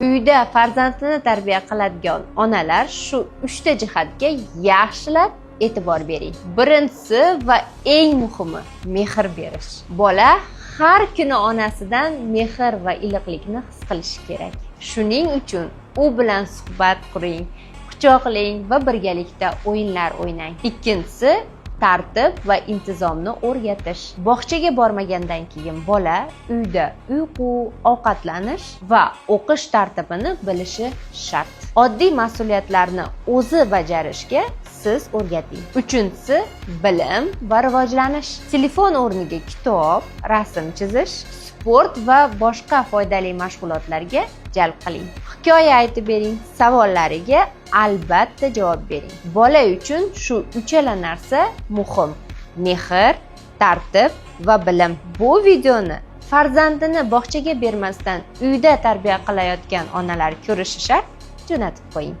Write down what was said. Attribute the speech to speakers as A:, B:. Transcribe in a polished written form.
A: Uyda farzandini tarbiya qiladigan onalar, shu uchta jihatga yaxshilab e'tibor bering. Birinchisi va eng muhimi – mehr berish. Bola har kuni onasidan mehr va iliqlikni his qilishi kerak. Shuning uchun u bilan suhbat quring, quchoqlang va birgalikda o'yinlar o'ynang. Ikkinchisi – tartib va intizomni o'rgatish. Bog'chaga bormagandan keyin bola uyda uyqu, ovqatlanish va o'qish tartibini bilishi shart. Oddiy mas'uliyatlarni o'zi bajarishga siz o'rgating. Uchinchisi – bilim va rivojlanish. Telefon o'rniga kitob, rasm chizish, sport va boshqa foydali mashg'ulotlarga jalb qiling. Hikoya aytib bering, savollariga albatta javob bering. Bola uchun shu uchala narsa muhim: mehr, tartib va bilim. Bu videoni farzandini bog'chaga bermasdan uyda tarbiya qilayotgan onalar ko'rishi shart, jo'natib qo'ying.